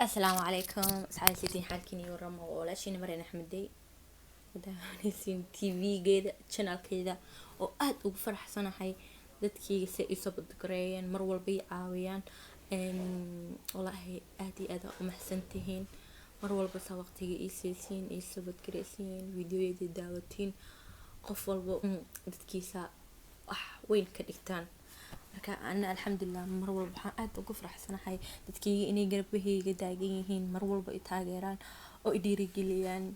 Asalaamu calaykum asxaabta, xaalkiin iyo warama? Oo walaashiina Maryan Axmedey, daawanaysiin TV-geeda, channelkeeda, oo aada ugu faraxsanahay dadkayga si ay isoo badgareeyeen, mar walba i caawiyaan. Walaahi aada iyo aada u mahadsantihiin mar walba saa waqtiga ii siisiin, ii soo badgareysiin, videoyadii daawatiin, qof walba dadkiisa wax weyn ka dhigtaan. Marka ana alxamdulilah, mar walba waxaan aada ugu faraxsanahay dadkayga inay garabahayga taagan yihiin, mar walba i taageeraan oo i dhiirigeliyaan.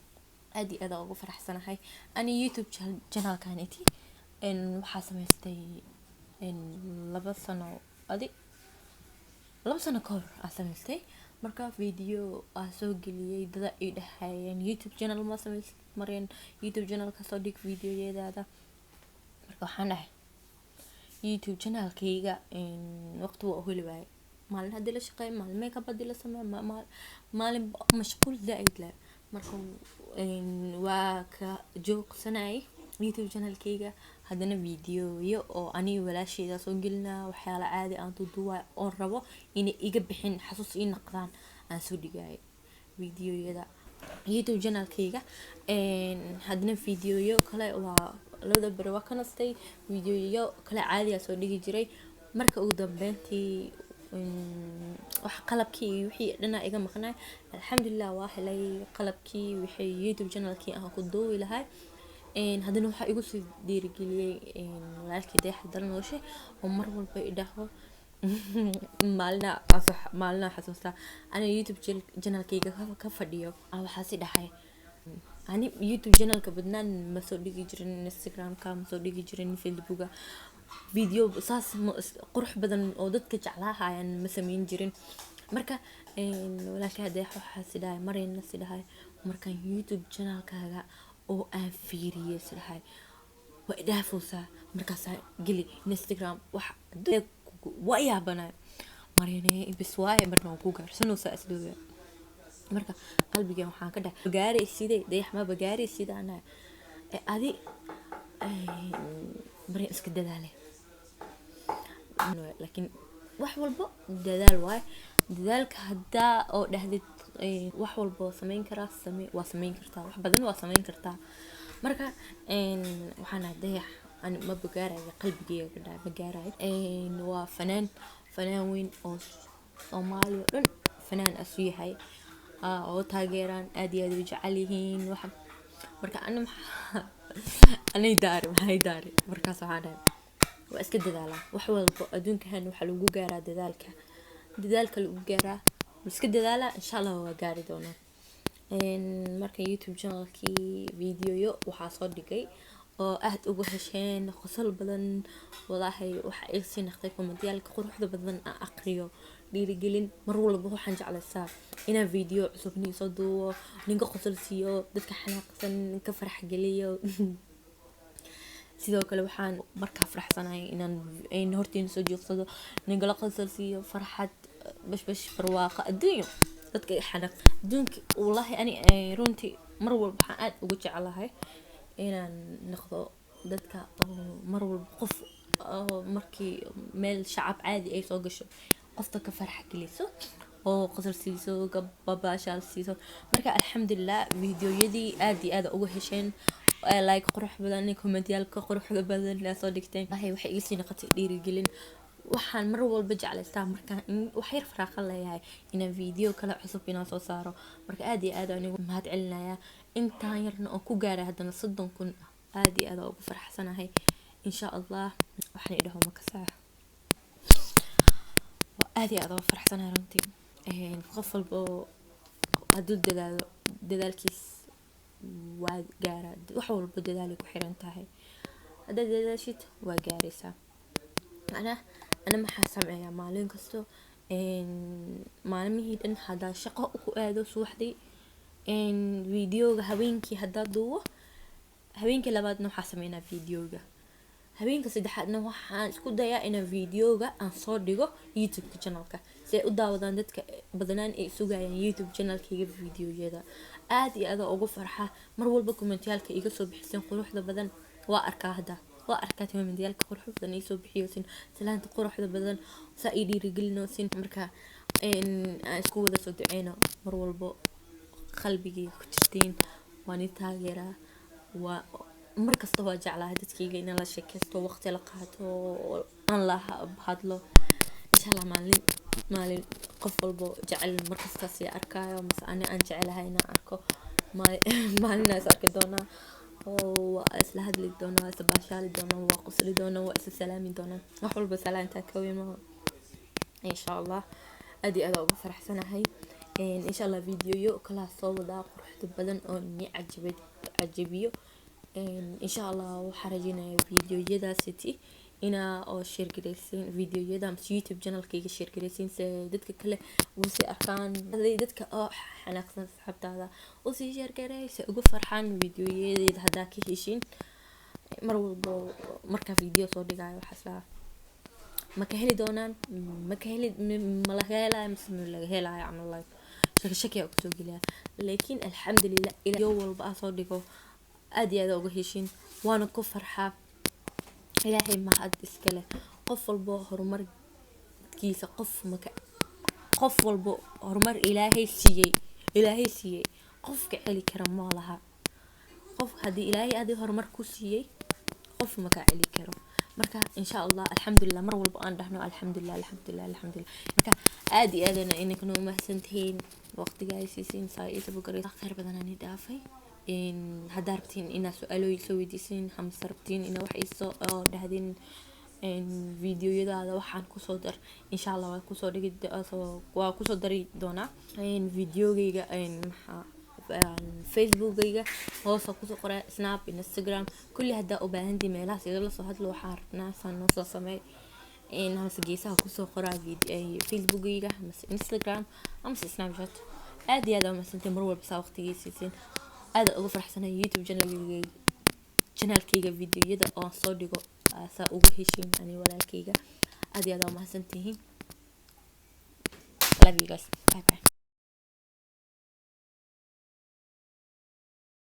Aada iyo aada ugu faraxsanahay. Ani YouTube channelkaniti waxaa samaystay 2 sano, adi 2 sano ka hor aa samaystay. Marka video aa soo geliyay, dada i dhahayeen, "YouTube channel ma samays Maryan? YouTube channel kasoo dhig videoyadaada." Marka waxaan dhahay YouTube channelkayga waqti waa u heli waaye. Maalin haddii la shaqeeyo, maalin makeup haddii la sameeyo, maalin mashquul zaaid leh. Marka waa ka joogsanayay YouTube channelkayga. Haddana videoyo oo aniga walaasheyda soo gelinaa, waxyaala caadi aan duuduubayo oon rabo inay iga bixin, xasuus ii noqdaan, aan soo dhigaayo videoyada YouTube channelkayga. Haddana videoyo kale waa labada beri waa ka nastay, videoyo kale caadi aa soo dhigi jiray. Marka ugu dambeyntii wax qalabkii iyo wixii dhanaa iga maqnaay, alxamdulilah waa helay qalabkii, wixii YouTube channelkii aan ku duubi lahay. Haddana waxaa igu sii dhiirigeliyey walaalkii Dayax Dalnooshe oo mar walba i dhaho. Maalina xasuustaa aniga YouTube channelkayga ka fadhiyo, waxaa si dhahay, ani YouTube channelka badnaan ma soo dhigi jirin Instagramka, ma soo dhigi jirin Facebooka, video saas qurux badan oo dadka jeclaahayaan ma sameyn jirin. Marka walaalkay Dayax waxaa si dhahay, Maryana si dhahay, markaan YouTube channelkaaga oo aan fiiriyey, si dhahay, waa idhaafaysaa. Markaasaa geli Instagram, wax waa yaabanay, Maryane bis waaye, marna waa ku gaarsanaysaa isdhowya. Marka qalbigan waxaan ka dhahay, gaaraysidee Dayax, maba gaaraysid anaa adi Maryan iska dadaale. Laakiin wax walbo dadaal waaye. Dadaalka haddaa oo dhahdid wax walba waa sameyn karaa, same, waa sameyn kartaa, wax badan waa sameyn kartaa. Marka waxaan ahay Dayax ani maba gaarayo, qalbigeyga ka dhahay ma gaarayo. Waa fanaan, fanaan weyn oo Soomaali oo dhan fanaan asu yahay oo taageeraan, aad iyo aad u jecel yihiin waxa. Marka ana maxaa anay daari, maxay daari? Markaas waxaan dhahay waa iska dadaalaa. Wax walba adduunkan waxaa lagu gaaraa dadaalka, dadaalka lagu gaaraa. Waa iska dadaalaa, insha Allah waa gaari doonaa. Marka YouTube channelkii videoyo waxaa soo dhigay oo aad ugu hesheen, qosol badan. Walaahi waxaa iga sii naqday commentiyaalka quruxda badan aan aqriyo dhiirigelin. Mar walba waxaan jeclaysaa inaan video cusub nin soo duubo, ninka qosol siiyo, dadka xanaaqsan ninka farax geliyo. Sidoo kale waxaan markaa faraxsanahay inaan hortiina soo joogsado, ninkala qosol siiyo, farxad, bashbash, barwaaqo adduunyo, dadka xanaaq adduunka. Wallaahi ani runtii mar walba waxaan aad ugu jeclahay inaan noqdo dadka oo mar walba qof oo markii meel shacab caadi ay soo gasho, qofta ka farax geliso oo qosol siiso, ka babaashaal siiso. Marka alxamdulilah, videoyadii aad iyo aad uga hesheen, like qurux badan, commentiyaalka quruxda badan aa soo dhigteen. Wallahi waxay iga sii noqotay dhiirigelin. Waxaan mar walba jeclaystaa markaan wax yar faraaqa leeyahay inaan video kale cusub inaan soo saaro. Marka aad iyo aad aan ugu mahad celinayaa intaan yarna oo ku gaaray haddana 30,000. Aad iyo aad aan ugu faraxsanahay. Insha Allah waxaan idhaho makasaa, waa aad iyo aad ugu faraxsanahay runtii. Qof walba oo hadduu dadaalo, dadaalkiis waa gaaraa. Wax walba dadaalay ku xiran tahay. Haddaad dadaashid waa gaaraysaa. Ana maxaa sameeyaa maalin kasto? Maalmihii dhan haddaa shaqo ku aado subaxdii, videoga habeenkii haddaa duubo, habeenkii labaadna waxaa sameynaa videoga, habeenka saddexaadna waxaan isku dayaa inaan videoga aan soo dhigo YouTube-ka channelka, si ay u daawadaan dadka badanaan ay sugayaan YouTube channelkayga videoyada. Aad iyo aad ugu farxa mar walba commentiyaalka iga soo bixiseen quruxda badan. Waa arkaa, hadda waa arkaa commentiyaalka quruxda badan ay soo bixiyoosin, salaanta quruxda badan saa ii dhiirigelinoosin. Marka Aan isku wada soo duceyno. Mar walbo qalbigayga ku jirtiin, waan i taageeraa. Waa mar kasta waa jeclahay dadkayga inaan la sheekaysto, waqti la qaato, aan la hadlo. Insha Allah maalin maalin qof walbo jecel markasta sii arkaayo, mase ani aan jecelahay inaan arko, maalin is arki doonaa oo waa isla hadli doonaa, waa isla baashaali doonaa, waa qosli doonaa, waa isla salaami doonaa. Wax walba salaantaa ka weyn maaha. Insha Allah aad iyo aad ugu faraxsanahay. Insha Allah videoyo kala soo wadaa quruxda badan oo ni cajabiyo. Insha Allah waxaa rajeynaya videoyadaasiti inaa oo share gareysiin videoyada mise YouTube channelkayga share gareysiin, si dadka kale ugu sii arkaan. Haday dadka oo xanaaqsan, asxaabtaada usii share garey si ugu farxaan videoyadeeda. Haddaa ka heshiin, mar walbo markaa video soo dhigayo, waxaas lahaa ma ka heli doonaan, ma ka heli, ma laga helayo mise ma laga helayo camal, like shaki shaki aa kusoo geliya. Laakiin alxamdulilah, yo walba aa soo dhigo aad iyo aad uga heshiin, waana ku farxaa. Ilaahay mahad iskale. Qof walbo horumarkiisa, qof maka, qof walbo horumar Ilaahay siiyey, Ilaahay siiyey, qofka celi kara ma laha. Qof haddii Ilaahay adi horumar ku siiyey, qof ma kaa celi karo. Marka insha Allah, alxamdulilah, mar walba aan dhahno alxamdulilah, alxamdulilah, alxamdulilah. Marka aad iyo aadana inankana umahadsantihiin waqtiga ay siisiin saa ii sabugaray. Khayr badan aan dhaafay. Haddaa rabtiin inaad su-aalooyin soo weydiisiin, amase rabtiin inaad wax iisoo dhahdin, videoyadaada waxaan kusoo dar, insha Allah waa kusoo dhigi, waa kusoo dari doonaa videogayga. Maxaa Facebookgayga hoosa kusoo qoraa, Snap, Instagram, kulli. Haddaa u baahantii meelahaas igala soo hadlo, waxaan rabnaa saan noo soo sameey, amase geesaha kusoo qoraa Facebookgayga amase Instagram amase Snapchat. Aad iyo aad aa umahadsantiin mar walba saa waqtigii siisiin. Aad uga faraxsanahay YouTube channelkayga videoyada oo soo dhigo saa uga heshiin ani walaalkayga. Aad iyo aad aa umahadsantihiin. Love you guys. Bye bye.